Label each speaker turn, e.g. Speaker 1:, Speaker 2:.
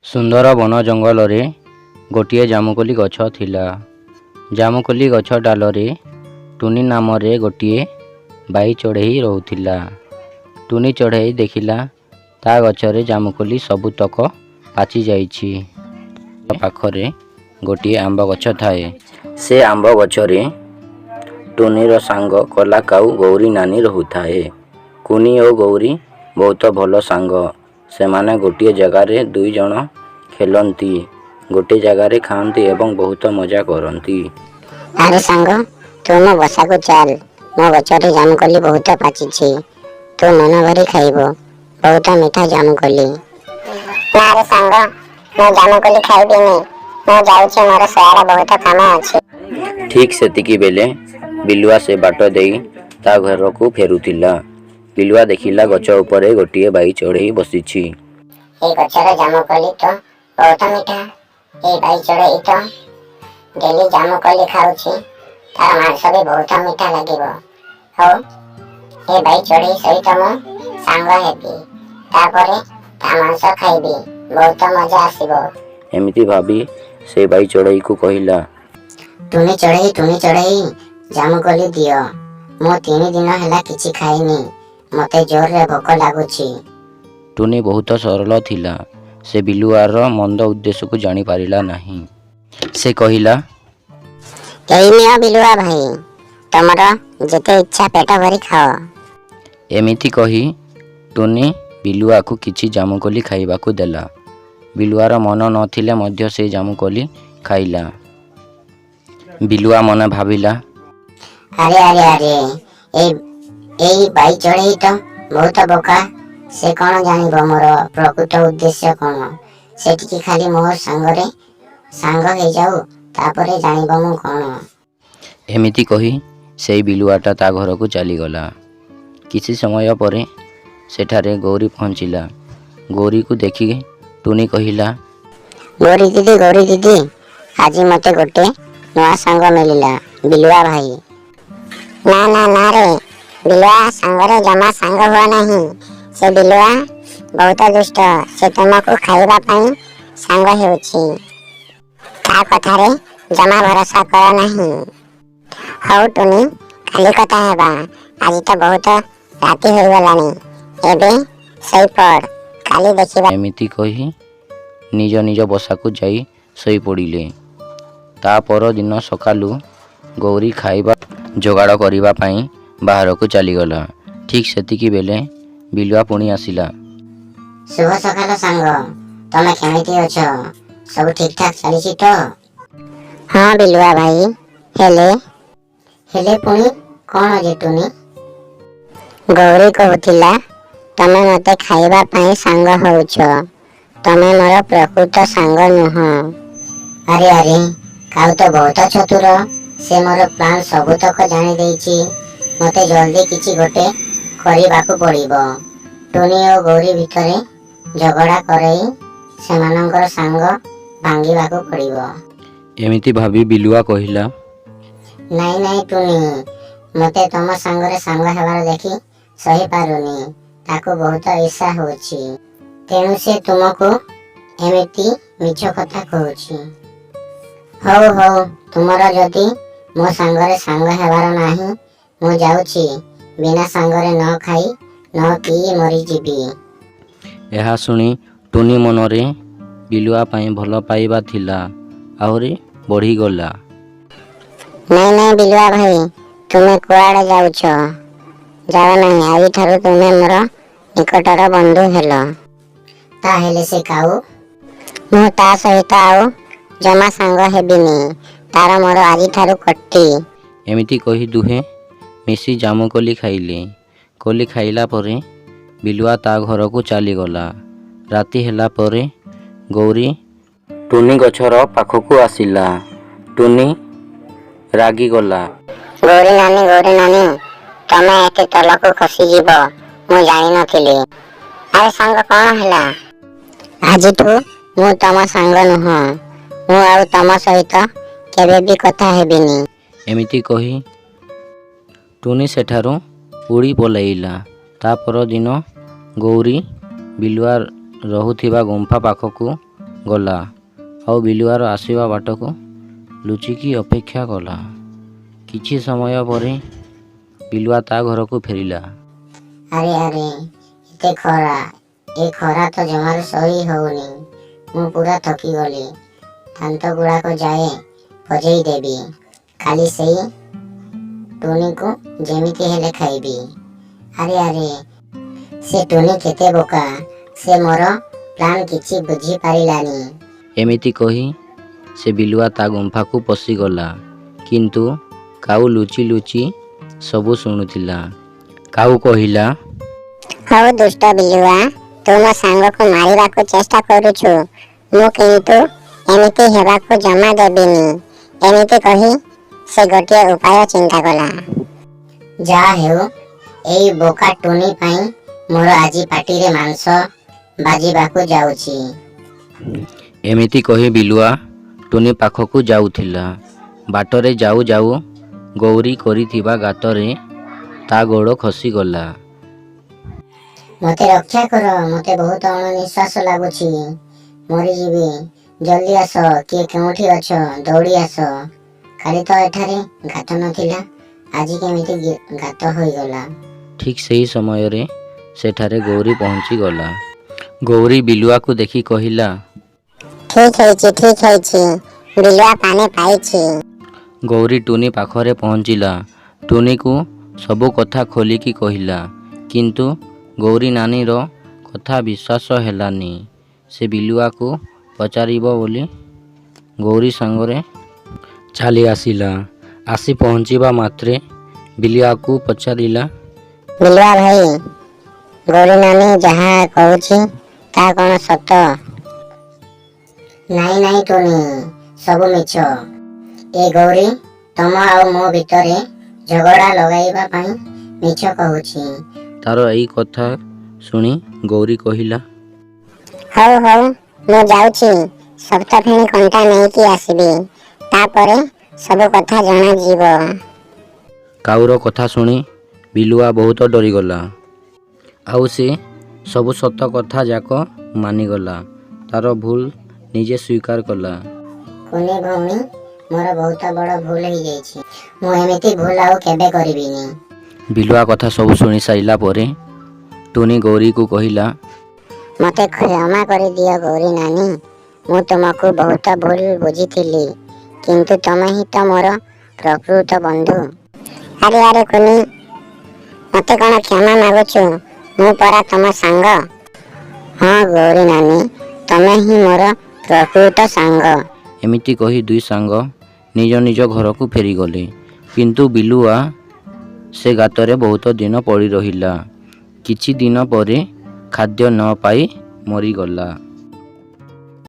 Speaker 1: ସୁନ୍ଦର ବନ ଜଙ୍ଗଲରେ ଗୋଟିଏ ଜାମୁକୋଳି ଗଛ ଥିଲା। ଜାମୁକୋଳି ଗଛ ଡାଳରେ ଟୁନି ନାମରେ ଗୋଟିଏ ବାଇ ଚଢ଼େଇ ରହୁଥିଲା। ଟୁନି ଚଢ଼େଇ ଦେଖିଲା, ତା ଗଛରେ ଜାମୁକୋଳି ସବୁତକ ପାଚିଯାଇଛି। ପାଖରେ ଗୋଟିଏ ଆମ୍ବ ଗଛ ଥାଏ। ସେ ଆମ୍ବ ଗଛରେ ଟୁନିର ସାଙ୍ଗ କଳା କାଉ ଗୌରୀ ନାନୀ ରହୁଥାଏ। ଟୁନି ଓ ଗୌରୀ ବହୁତ ଭଲ ସାଙ୍ଗ। ସେମାନେ ଗୋଟିଏ ଜାଗାରେ ଦୁଇ ଜଣ ଖେଳନ୍ତି, ଗୋଟିଏ ଜାଗାରେ ଖାଆନ୍ତି ଏବଂ ବହୁତ ମଜା କରନ୍ତି।
Speaker 2: ଆରେ ସାଙ୍ଗ, ତୁ ମୋ ବସାକୁ ଚାଲ। ମୋ ଗଛରେ ଜାମୁକୋଳି ବହୁତ ପାଚିଛି। ତୁ ମନ ଭରି ଖାଇବୁ। ବହୁତ ମିଠା ଜାମୁକୋଳି। ନା ରେ ସାଙ୍ଗ, ମୁଁ ଜାମୁକୋଳି ଖାଇବିନି। ମୁଁ ଯାଉଛି, ମୋର ସେଆଡ଼େ ବହୁତ କାମ ଅଛି।
Speaker 1: ଠିକ୍ ସେତିକି ବେଳେ ବିଲୁଆ ସେ ବାଟ ଦେଇ ତା ଘରକୁ ଫେରୁଥିଲା। ବିଲୁଆ ଦେଖିଲା, ଗଛ ଉପରେ ଗୋଟିଏ ବାଇ ଚଢ଼େଇ ବସିଛି।
Speaker 2: ଏଇ ଗଛର ଜାମୁକୋଳି ତ ବହୁତ ମିଠା। ଏଇ ବାଇ ଚଢ଼େଇ ତ ଡେଲି ଜାମୁକୋଳି ଖାଉଛି। ତାର ମାଂସ ବି ବହୁତ ମିଠା ଲାଗିବ। ହଉ, ଏ ବାଇ ଚଢ଼େଇ ସହିତ ମୁଁ ସାଙ୍ଗ ହେବି। ତାପରେ ତା ମାଂସ ଖାଇବି। ବହୁତ ମଜା ଆସିବ।
Speaker 1: ଏମିତି ଭାବି ସେ ବାଇ ଚଢ଼େଇକୁ କହିଲା,
Speaker 2: ଟୁନି ଚଢ଼େଇ, ଟୁନି ଚଢ଼େଇ, ଜାମୁକୋଳି ଦିଅ। ମୁଁ 3 ଦିନ ହେଲା କିଛି ଖାଇନି। ମତେ ଜୋରରେ ଭୋକ ଲାଗୁଛି।
Speaker 1: ଟୁନି ବହୁତ ସରଳ ଥିଲା। ସେ ବିଲୁଆର ମନ୍ଦ ଉଦ୍ଦେଶ୍ୟକୁ ଜାଣିପାରିଲା ନାହିଁ। ସେ କହିଲା,
Speaker 2: ଏଇ ନିଅ ବିଲୁଆ ଭାଇ, ତମର ଯେତେ ଇଚ୍ଛା ପେଟ ଭରି ଖାଅ।
Speaker 1: ଏମିତି କହି ଟୁନି ବିଲୁଆକୁ କିଛି ଜାମୁକୋଳି ଖାଇବାକୁ ଦେଲା। ବିଲୁଆର ମନ ନଥିଲେ ମଧ୍ୟ ସେ ଜାମୁକୋଳି ଖାଇଲା। ବିଲୁଆ ମନେ ଭାବିଲା,
Speaker 2: ଆରେ ଆରେ ଆରେ, ଏଇ ଏଇ ବାଇ ଚଢ଼େଇ ତ ବହୁତ ବୋକା। ସେ କଣ ଜାଣିବ ମୋର ପ୍ରକୃତ ଉଦ୍ଦେଶ୍ୟ କଣ? ସେ ଟିକେ ଖାଲି ମୋ ସାଙ୍ଗରେ ସାଙ୍ଗ ହେଇଯାଉ, ତାପରେ ଜାଣିବ ମୁଁ କଣ।
Speaker 1: ଏମିତି କହି ସେଇ ବିଲୁଆଟା ତା ଘରକୁ ଚାଲିଗଲା। କିଛି ସମୟ ପରେ ସେଠାରେ ଗୌରୀ ପହଞ୍ଚିଲା। ଗୌରୀକୁ ଦେଖି ଟୁନି କହିଲା,
Speaker 2: ଗୌରୀ ଦିଦି, ଗୌରୀ ଦିଦି, ଆଜି ମତେ ଗୋଟେ ନୂଆ ସାଙ୍ଗ ମିଳିଲା, ବିଲୁଆ ଭାଇ। ନା ନା ନା ରେ, ବିଲୁଆ ସାଙ୍ଗରେ ଜମା ସାଙ୍ଗ ହୁଅ ନାହିଁ। ସେ ବିଲୁଆ ବହୁତ ଦୁଷ୍ଟ। ସେ ତୁମକୁ ଖାଇବା ପାଇଁ ସାଙ୍ଗ ହେଉଛି। ତା କଥାରେ ଜମା ଭରସା କର ନାହିଁ। ହଉ ଟୁନି, କାଲି କଥା ହେବା। ଆଜି ତ ବହୁତ ରାତି ହୋଇଗଲାଣି। ଏବେ ଶୋଇପଡ଼, କାଲି ଦେଖିବା।
Speaker 1: ଏମିତି କହି ନିଜ ନିଜ ବସାକୁ ଯାଇ ଶୋଇପଡ଼ିଲେ। ତା ପରଦିନ ସକାଳୁ ଗୌରୀ ଖାଇବା ଯୋଗାଡ଼ କରିବା ପାଇଁ ବାହାରକୁ ଚାଲିଗଲା। ଠିକ୍ ସେତିକି ବେଳେ ବିଲୁଆ ପୁଣି ଆସିଲା।
Speaker 2: ଶୁଭ ସକାଳ ସାଙ୍ଗ, ତମେ କେମିତି ଅଛ? ସବୁ ଠିକ ଠାକ ଚାଲିଛି ତ? ହଁ ବିଲୁଆ ଭାଇ, ହେଲେ ହେଲେ ପୁଣି କଣ ଯେ ଟୁନି? ଗୌରୀ କହୁଥିଲା ତମେ ମତେ ଖାଇବା ପାଇଁ ସାଙ୍ଗ ହଉଛ। ତମେ ମୋର ପ୍ରକୃତ ସାଙ୍ଗ ନୁହଁ। ଆରେ ଆରେ, କାଉ ତ ବହୁତ ଚତୁର। ସେ ମୋର ପ୍ଲାନ୍ ସବୁତକ ଜାଣି ଦେଇଛି। ମତେ ଜଲ୍ଦି କିଛି ଗୋଟେ କରିବାକୁ ପଡ଼ିବ। ଟୁନି ଓ ଗୌରୀ ଭିତରେ ଝଗଡ଼ା କରେଇ ସେମାନଙ୍କର ସାଙ୍ଗ ଭାଙ୍ଗିବାକୁ ପଡ଼ିବ।
Speaker 1: ଏମିତି ଭାବି ବିଲୁଆ କହିଲା,
Speaker 2: ନାଇଁ ନାଇଁ ଟୁନି, ମତେ ତମ ସାଙ୍ଗରେ ସାଙ୍ଗ ହେବାର ଦେଖି ସହିପାରୁନି। ତାକୁ ବହୁତ ଈର୍ଷା ହଉଛି। ତେଣୁ ସେ ତୁମକୁ ଏମିତି ମିଛ କଥା କହୁଛି। ହଉ ହଉ, ତୁମର ଯଦି ମୋ ସାଙ୍ଗରେ ସାଙ୍ଗ ହେବାର ନାହିଁ, ମୁଁ ଯାଉଛି। ବିନା ସାଙ୍ଗରେ ନ ଖାଇ ନ ପିଇ ମରିଯିବି।
Speaker 1: ଏହା ଶୁଣି ଟୁନି ମନରେ ବିଲୁଆ ପାଇଁ ଭଲ ପାଇବା ଥିଲା ଆହୁରି ବଢ଼ିଗଲା।
Speaker 2: ନାଇଁ ନାଇଁ ବିଲୁଆ ଭାଇ, ତୁମେ କୁଆଡ଼େ ଯାଉଛ? ଯାଅ ନାହିଁ। ଆଜିଠାରୁ ତୁମେ ମୋର ନିକଟର ବନ୍ଧୁ ହେଲ। ତାହେଲେ ସେ କାଉ? ମୁଁ ତା ସହିତ ଆଉ ଜମା ସାଙ୍ଗ ହେବିନି। ତାର ମୋର ଆଜିଠାରୁ କଟି।
Speaker 1: ଏମିତି କହି ଦୁହେଁ ମିଶି ଜାମୁକୋଳି ଖାଇଲେ। କୋଳି ଖାଇଲା ପରେ ବିଲୁଆ ତା ଘରକୁ ଚାଲିଗଲା। ରାତି ହେଲା ପରେ ଗୌରୀ ଟୁନି ଗଛର ପାଖକୁ ଆସିଲା। ଟୁନି ରାଗିଗଲା।
Speaker 2: ଗୌରୀ ନାନୀ, ଗୌରୀ ନାନୀ, ତମେ ଏତେ ତଳକୁ ଖସିଯିବ ମୁଁ ଜାଣିନଥିଲି। ଆରେ ସାଙ୍ଗ, କଣ ହେଲା? ଆଜିଠୁ ମୁଁ ତମ ସାଙ୍ଗ ନୁହଁ। ମୁଁ ଆଉ ତମ ସହିତ କେବେ ବି କଥା ହେବିନି।
Speaker 1: ଏମିତି କହି ଟୁନି ସେଠାରୁ ଉଡ଼ି ପଳାଇଲା। ତା ପରଦିନ ଗୌରୀ ବିଲୁଆ ରହୁଥିବା ଗୁମ୍ଫା ପାଖକୁ ଗଲା ଆଉ ବିଲୁଆର ଆସିବା ବାଟକୁ ଲୁଚିକି ଅପେକ୍ଷା କଲା। କିଛି ସମୟ ପରେ ବିଲୁଆ ତା ଘରକୁ ଫେରିଲା।
Speaker 2: ଆରେ ଆରେ, ଏତେ ଖରା! ଏ ଖରା ତ ଜମାରୁ ସହି ହଉନି। ମୁଁ ପୁରା ଥକିଗଲି। ଦାନ୍ତ ଗୁଡ଼ାକ ଯାଏ ବଜେଇ ଦେବି। କାଲି ସେଇ ଟୁନିକୁ ଯେମିତି ହେଲେ ଖାଇବି। ଆରେ ଆରେ, ସେ ଟୁନି କେତେ ବୋକା! ସେ ମୋର ପ୍ଲାନ୍ କିଛି ବୁଝିପାରିଲାନି।
Speaker 1: ଏମିତି କହି ସେ ବିଲୁଆ ତା ଗୁମ୍ଫାକୁ ପଶିଗଲା। କିନ୍ତୁ କାଉ ଲୁଚି ଲୁଚି ସବୁ ଶୁଣୁଥିଲା। କାଉ କହିଲା,
Speaker 3: ହଉ ଦୁଷ୍ଟ ବିଲୁଆ, ତୁ ମୋ ସାଙ୍ଗକୁ ମାରିବାକୁ ଚେଷ୍ଟା କରୁଛୁ। ମୁଁ କିନ୍ତୁ ଏମିତି ହେବାକୁ ଜମା ଦେବିନି। ଏମିତି କହି ସେ ଗୋଟିଏ ଉପାୟ ଚିନ୍ତା କଲା।
Speaker 2: ଯାହା ହେଉ, ଏଇ ବୋକା ଟୁନି ପାଇଁ ମୋର ଆଜି ପାଟିରେ ମାଂସ ବାଜିବାକୁ ଯାଉଛି।
Speaker 1: ଏମିତି କହି ବିଲୁଆ ଟୁନି ପାଖକୁ ଯାଉଥିଲା। ବାଟରେ ଯାଉ ଯାଉ ଗୌରୀ କରିଥିବା ଗାତରେ ତା ଗୋଡ଼ ଖସିଗଲା।
Speaker 2: ମୋତେ ରକ୍ଷା କର, ମୋତେ ବହୁତ ଅଣନିଶ୍ୱାସ ଲାଗୁଛି, ମରିଯିବି। ଜଲ୍ଦି ଆସ, କିଏ କେଉଁଠି ଅଛ, ଦୌଡ଼ି ଆସ। କାଲି ତ ଏଠାରେ ଗାତ ନଥିଲା, ଆଜି କେମିତି ଗାତ ହୋଇଗଲା?
Speaker 1: ଠିକ୍ ସେହି ସମୟରେ ସେଠାରେ ଗୌରୀ ପହଞ୍ଚିଗଲା। ଗୌରୀ ବିଲୁଆକୁ ଦେଖି କହିଲା,
Speaker 3: ଠିକ୍ ହେଇଛି, ଠିକ୍ ହେଇଛି, ବିଲୁଆ ପାନେ ପାଇଛି।
Speaker 1: ଗୌରୀ ଟୁନି ପାଖରେ ପହଞ୍ଚିଲା। ଟୁନିକୁ ସବୁ କଥା ଖୋଲିକି କହିଲା। କିନ୍ତୁ ଗୌରୀ ନାନୀର କଥା ବିଶ୍ୱାସ ହେଲାନି। ସେ ବିଲୁଆକୁ ପଚାରିବ ବୋଲି ଗୌରୀ ସାଙ୍ଗରେ ଚାଲି ଆସିଲା। ଆସି ପହଞ୍ଚିବା ମାତ୍ରେ ବିଲୁଆକୁ ପଚାରିଲା,
Speaker 3: ବିଲୁଆ ଭାଇ, ଗୌରୀ ନାନୀ ଯାହା କହୁଛି ତାହା କଣ ସତ?
Speaker 2: ନାଇଁ ନାଇଁ ଟୁନି, ସବୁ ମିଛ। ଏ ଗୌରୀ ତମ ଆଉ ମୋ ଭିତରେ ଝଗଡ଼ା ଲଗାଇବା ପାଇଁ ମିଛ କହୁଛି।
Speaker 1: ତାର ଏଇ କଥା ଶୁଣି ଗୌରୀ କହିଲା,
Speaker 3: ହଉ ହଉ, ମୁଁ ଯାଉଛି, ସପ୍ତଫେଣି କଣ୍ଟା ନେଇକି ଆସିବି, ତାପରେ ସବୁ କଥା ଜଣାଯିବ।
Speaker 1: କାଉର କଥା ଶୁଣି ବିଲୁଆ ବହୁତ ଡରିଗଲା ଆଉ ସେ ସବୁ ସତ କଥା ଯାକ ମାନିଗଲା। ତାର ଭୁଲ ନିଜେ ସ୍ୱୀକାର କଲା।
Speaker 2: କୁନି ଭଉଣୀ, ମୋର ବହୁତ ବଡ଼ ଭୁଲ ହେଇଯାଇଛି। ମୁଁ ଏମିତି ଭୁଲ ଆଉ କେବେ କରିବିନି।
Speaker 1: ବିଲୁଆ କଥା ସବୁ ଶୁଣି ସାରିଲା ପରେ ଟୁନି ଗୌରୀକୁ କହିଲା,
Speaker 3: ମୋତେ କ୍ଷମା କରିଦିଅ ଗୌରୀ ନାନୀ, ମୁଁ ତୁମକୁ ବହୁତ ଭୁଲ ବୁଝିଥିଲି, କିନ୍ତୁ ତମେ ହିଁ ତ ମୋର ପ୍ରକୃତ ବନ୍ଧୁ। ଆରେ ଆରେ କୁନି, ମୋତେ କଣ କ୍ଷମା ମାଗୁଛୁ? ମୁଁ ପରା ତମ ସାଙ୍ଗ। ହଁ ଗୌରୀ ନାନୀ, ତମେ ହିଁ ମୋର ପ୍ରକୃତ ସାଙ୍ଗ।
Speaker 1: ଏମିତି କହି ଦୁଇ ସାଙ୍ଗ ନିଜ ନିଜ ଘରକୁ ଫେରିଗଲେ। କିନ୍ତୁ ବିଲୁଆ ସେ ଗାତରେ ବହୁତ ଦିନ ପଡ଼ି ରହିଲା। କିଛି ଦିନ ପରେ ଖାଦ୍ୟ ନ ପାଇ ମରିଗଲା।